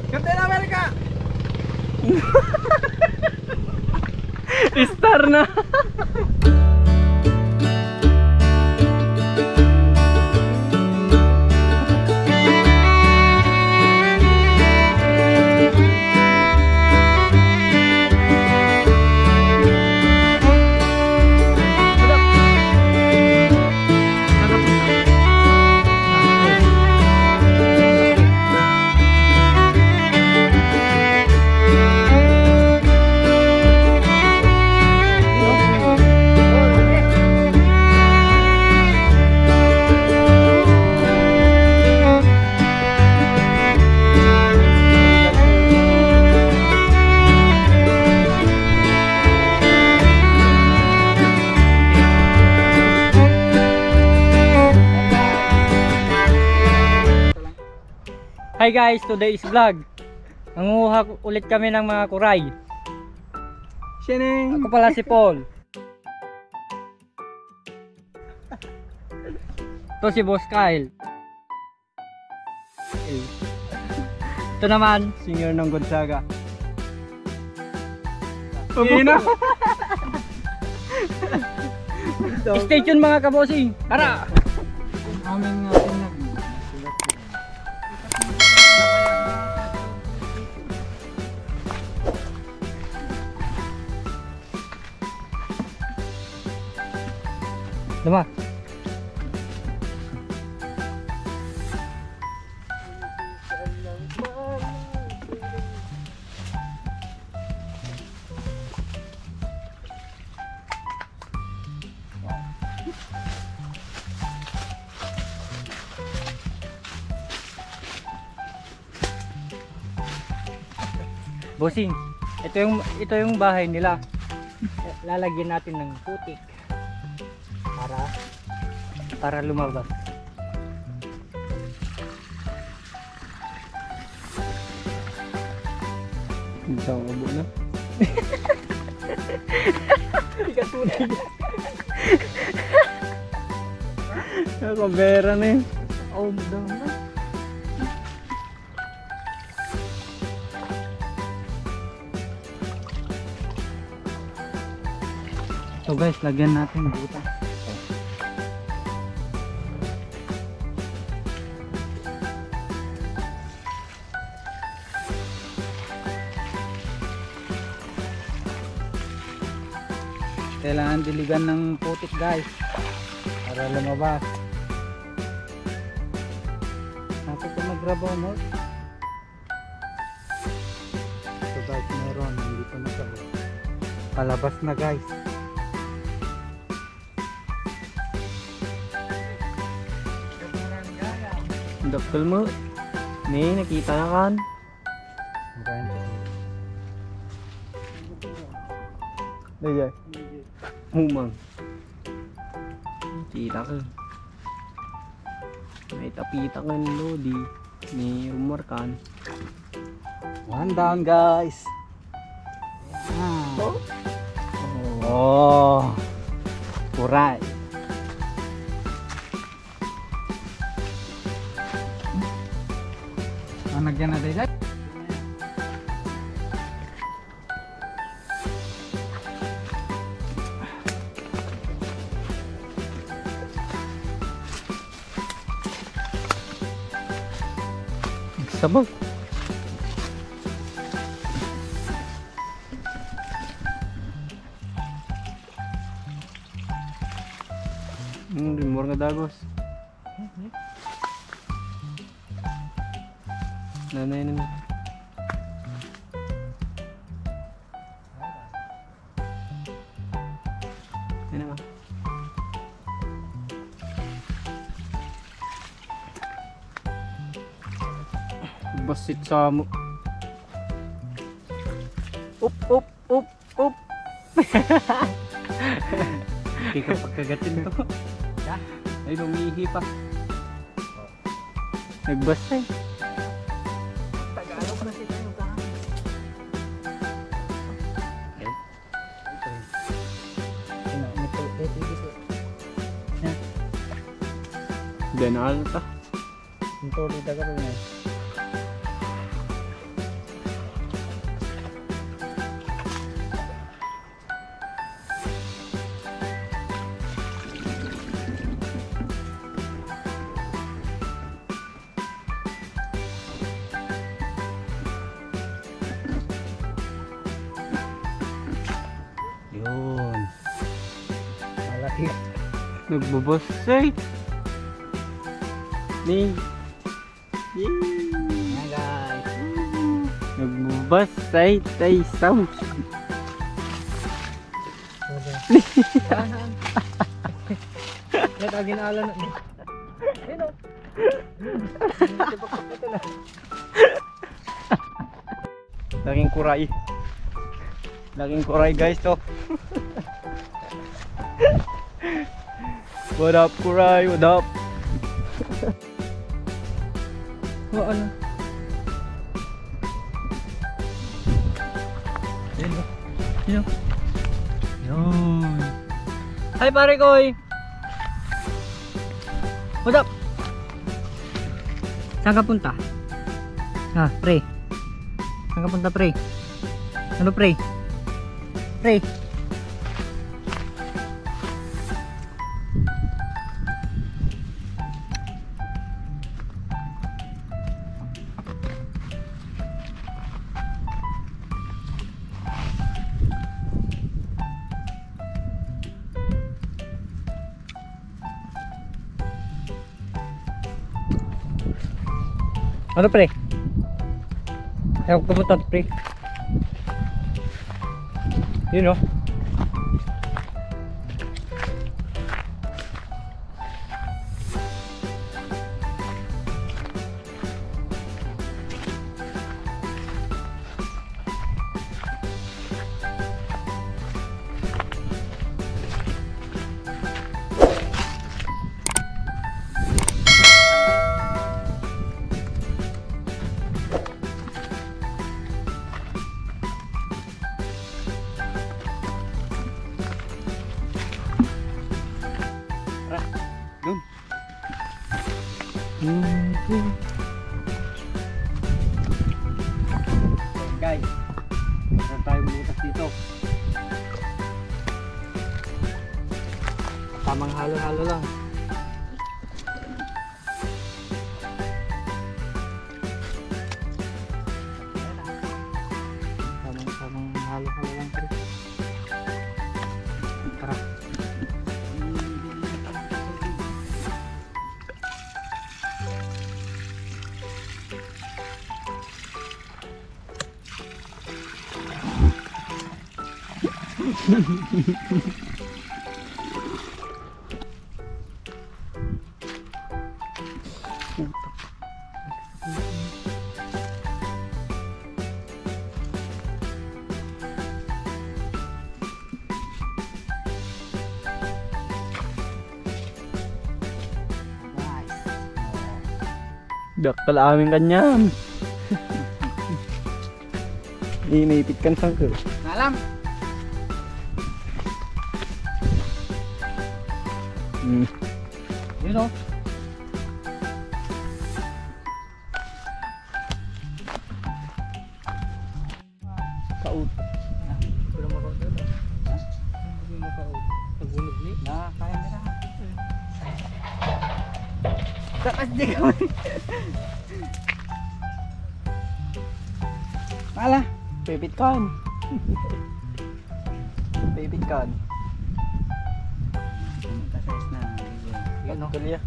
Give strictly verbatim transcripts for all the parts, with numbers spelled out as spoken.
Captain America! Star na. Hi guys, today's vlog. Nanguha ulit kami ng mga kuray. Sining! Ako pala si Paul. Ito si Boss Kyle. Ito naman, singer ng Gonzaga. Ina! Stay tuned, mga kabosing. Tara! Amin nga pinag- Lama. Bossing, ito yung, ito yung bahay nila. Lalagyan natin ng putik para, para lumabas. Isang ubo na. Ikatulog. Nakabera na eh. Oh, madami na. So guys, lagyan natin butas. Kailangan diligan ng putik, guys, para lumabas. Nasa ito magrabaw mo? So guys, meron, hindi pa nasa. Palabas na, guys. Dakkel mo. May nakita na kan. Dayjay. Humang. Kita ka. May tapita kan, Lodi. Ni Umar kan. One down, guys. Ah. Oh. Oh. Kuray. Ah, nagyan na, Dayjay. Sabaw. Hmm, di more nga dagos. Nanay naman. Ano ba? Basit sa mo. Up, up, up, up. Hindi ka pagkagatin to. Ay, lumihi pa. Nagbasa eh. Tagalog na sila yung tahan. Ito, ito, ito, ito. Yan. Ganal ta. Ito, dito ka rin eh. Nagbabasay. Ni. Yay! Ayan, guys. Nagbabasay tayo sa Ito, ginala na. Ayun, oh. Ito na. Laking kuray. Laking kuray, guys, to. What up, kuray? What up? Oh, ano? Ayun, oh. Yun, oh. Yun. Hi, pare Koy. What's up? Saan ka punta? Ah, pre. Saan ka punta, pre? Ano, pre? Pre. Ano, pre? Ayaw ko pumunta, pre. Yun, oh. Tara, dun. Guys, saan tayo butas dito? Tamang halo-halo lang. Tamang, tamang halo-halo lang, pre. Tara. Dakkel amin kaniam. Inipit kan sangkil. Alam. Hmm. Yun, oh. Kaut. Ah, wala makaut. Ha? Wala makaut. Pagbunog ni? Na, kaya na lang. Takas di kami. Ala, pipit kon. Pipit kon. Kasayas na. Yun, no? Tuloy, ah.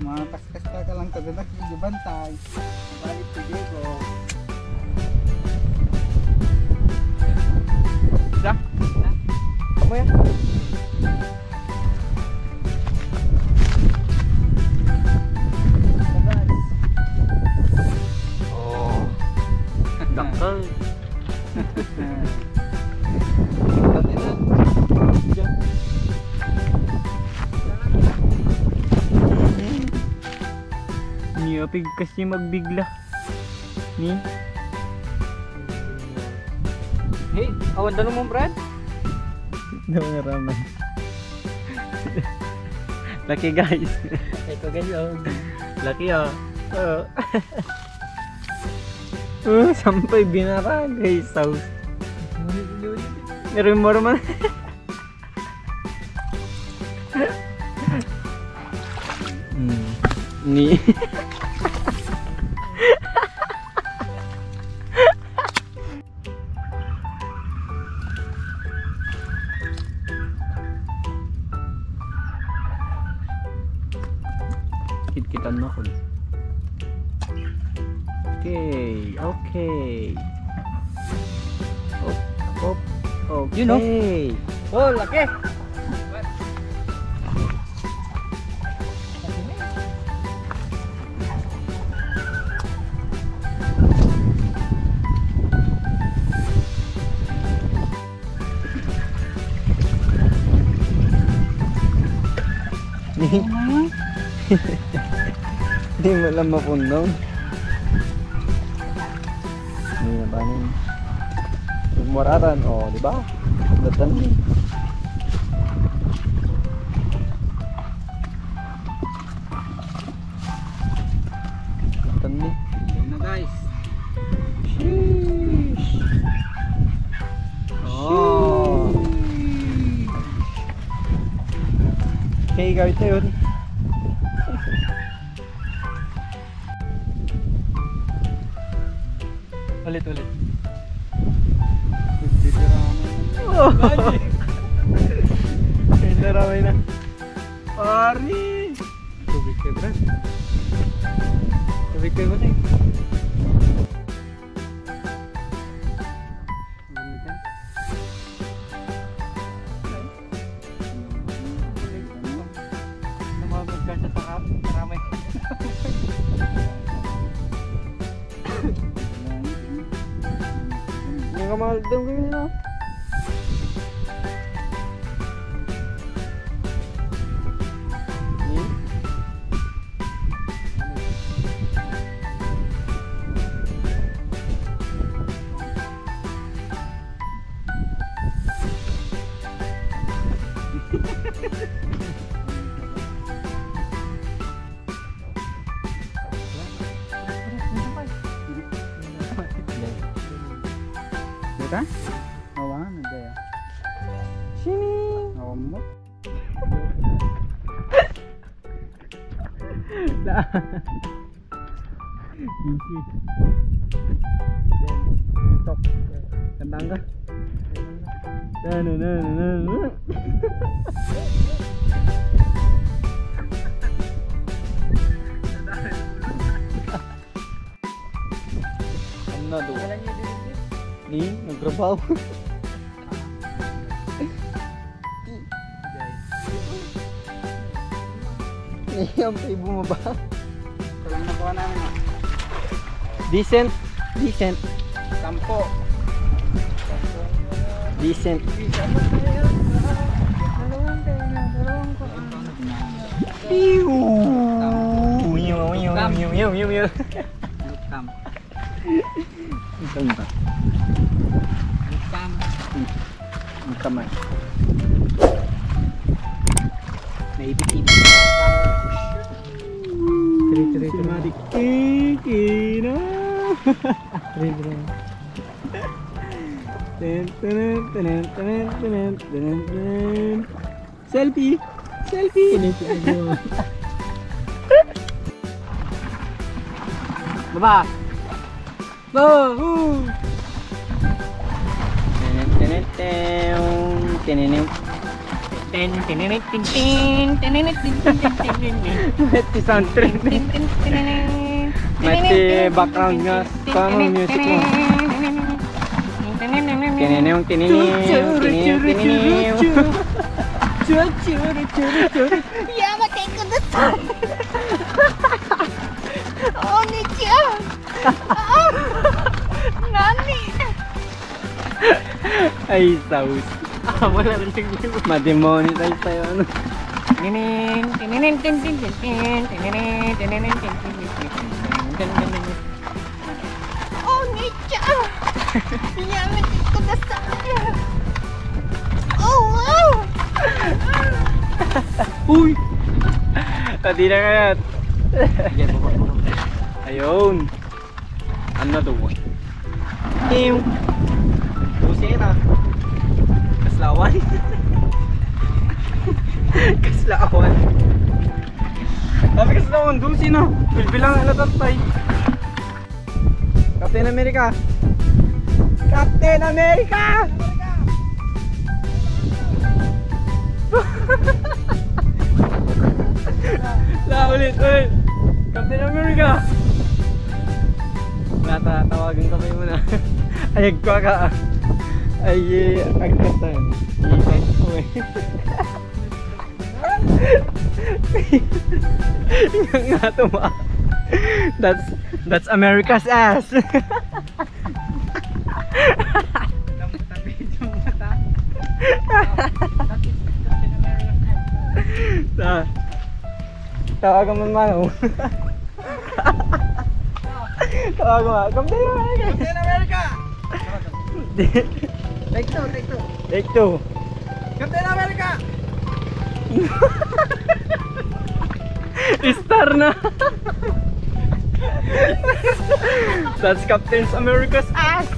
Mga Kasta ka lang taga nagigibantay. Balik si Diego. Isa? Kamu yan? Oh. Dakkel. Ni apig kasi magbigla. Ni? Hey, awan da naman, Brad? Daw nga ramen. Laki, guys. Ito, guys, oh. Laki, oh. Oh. Oh, sampay binaragay sauce. Rumor man. Mm. Ni. Okay, okay. Op, op, okay. Yun, oh. Oh, laki. Di, di mo lang mapundong. Hindi na ba nun? Maratan, oh, di ba? Datan ni. Datan ni. Yan na, guys. Sheesh. Oh. Sheesh. Okay, guys, yun. Ulit, ulit. Dito na naman. Oh. Dito na naman na. Pari! Tubig kayo, Brad. Tubig kayo, Brad. Ang ganda. Namamagkasya sa ka-, karamay. Mga mahal daw yun, no? Hmm? Dita? Awan, hindi. Sini? Awan mo? Na. Busy. Then, TikTok. Kantang ka? Na, na, na, na, na. Ano na doon? Alam niyo din yun? Ni, nagtrabaho. Ayan pa yung bumaba. Ito lang nakuha namin, ah. Decent. Decent. Sampo. Decent. Dalawang tenga, dalawang kuan. Iu. Iu, iu, iu, iu, iu, iu. Tam. Ang ganda. Ang tam. Ang kamay. Naibit-ibit. Three, three, three. Cinematic. Kiki na. Three, three. Ten, ten, ten. Selfie! Selfie! Baba! Go! Woo! Tenen, tenen, ten. Tenen, tenen, ten, tenen, ten, ten, tenen, ten, ten, ten, ten, ten. Mighty sound trip. Ten, ten, ten, ten, ten. Mighty background nga. Tama ang music mo. Tininew, tininew, tininew, tininew. Churu, churu, churu. Churu, churu, churu, churu. Yamatay ko na sa. Oh, Nicha. Ah, nani? Ay, saus. Ah, wala na yung view. Ma-demonetize tayo, ano? Tinining, tinining, tin, tin, tin, tin, tinining, tinining, tin, tin, tin, tin, tin, tin, tin, tin. Oh, Nicha! Yamit ko na sa akin. Oh, wow! Uy! Pati na kaya. Sige, baba, baba. Ayun. Ano to, boy? Ew. Dose na. Kaslawan. Kaslawan. Sabi kaslawan, dose na. Bilbilang na tatay. Captain America. Captain America! La, ulit, ulit. Captain America! Ay, agkuaka. Ay, agkatan. Ipan ko eh. Nga to ma. That's, that's America's ass. Ta. Tawagan mo man, oh. Tawagan mo. Come to America. Captain America. Take two, take two. Take two. Captain America. Star na. That's Captain America's ass.